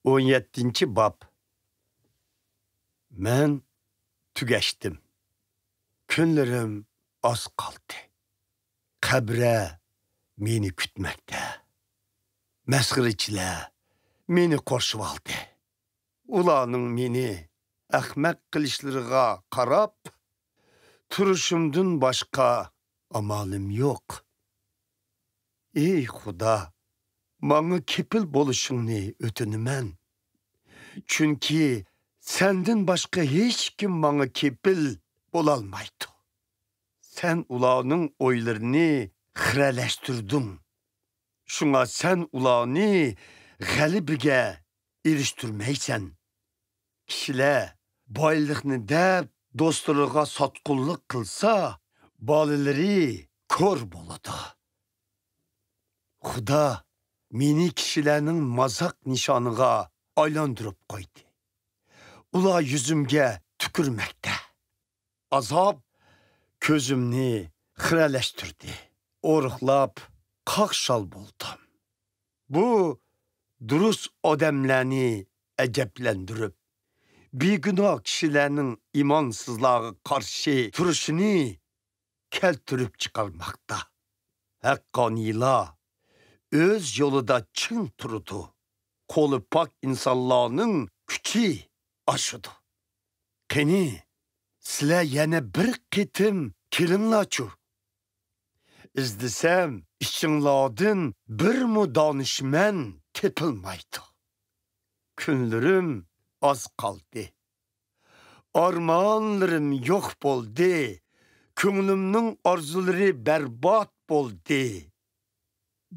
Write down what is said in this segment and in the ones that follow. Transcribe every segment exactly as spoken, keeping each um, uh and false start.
ئون يەتتىنچى باب. مەن تۈگەشتىم. كۈنلىرىم ئاز قالدى. قەبرە مېنى كۈتمەكتە. مەسخىرىچىلەر مېنى قورشىۋالدى. ئۇلارنىڭ مېنى ئەخمەق قىلىشلىرىغا قاراپ، تۇرۇشۇمدىن باشقا ئامالىم يوق. ئەي خۇدا، ماڭا كېپىل بولۇشۇڭنى ئۆتۈنىمەن. چۈنكى سەندىن باشقا ھېچكىم ماڭا كېپىل بولالمايدۇ. سەن ئۇلارنىڭ ئويلىرىنى خىرەلەشتۈردۈڭ. شۇڭا سەن ئۇلارنى غەلىبىگە ئېرىشتۈرمەيسەن. كىشىلەر بايلىقنى دەپ دوستلىرىغا ساتقۇنلۇق قىلسا، بالىلىرى كور بولىدۇ. خۇدا مېنى كىشىلەرنىڭ مازاق نىشانىغا ئايلاندۇرۇپ قويدى. ئۇلار يۈزۈمگە تۈكۈرمەكتە. ئازاب كۆزۈمنى خىرەلەشتۈردى. ئورۇقلاپ قاقشال بولدۇم. بۇ دۇرۇس ئادەملەرنى ئەجەبلەندۈرۈپ، بىگۇناھ كىشىلەرنىڭ ئىمانسىزلارغا قارشى تۇرۇشىنى كەلتۈرۈپ چىقارماقتا. ھەققانىيلار ئۆز يولىدا چىڭ تۇرىدۇ. قولى پاك ئىنسانلارنىڭ كۈچى ئاشىدۇ. قېنى، سىلەر يەنە بىر قېتىم كېلىڭلارچۇ. ئىزدىسەم، ئىچىڭلاردىن بىرمۇ دانىشمەن تېپىلمايدۇ. كۈنلىرىم ئاز قالدى. ئارمانلىرىم يوق بولدى. كۆڭلۈمنىڭ ئارزۇلىرى بەربات بولدى.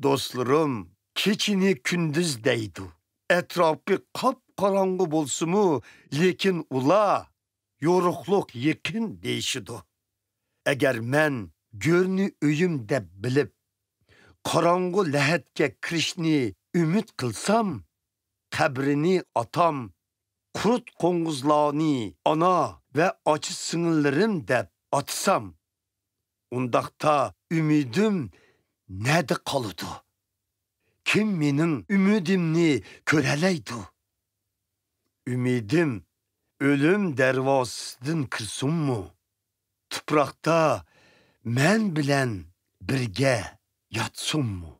دوستلىرىم كېچىنى كۈندۈز دەيدۇ. ئەتراپى قاپقاراڭغۇ بولسىمۇ، لېكىن ئۇلار يورۇقلۇق يېقىن دېيىشىدۇ. ئەگەر مەن گۆرنى ئۆيۈم دەپ بىلىپ، قاراڭغۇ لەھەتكە كىرىشنى ئۈمىد قىلسام، قەبرىنى ئاتام، قۇرت قوڭغۇزلارنى ئانا ۋە ئاچا سىڭىللىرىم دەپ ئاتىسام، ئۇنداقتا ئۈمىدىم نەدە قالىدۇ؟ كىم مېنىڭ ئۈمىدىمنى كۆرەلەيدۇ؟ ئۈمىدىم ئۆلۈم دەرۋازىسىدىن كىرسۇنمۇ؟ تۇپراقتا مەن بىلەن بىرگە ياتسۇنمۇ؟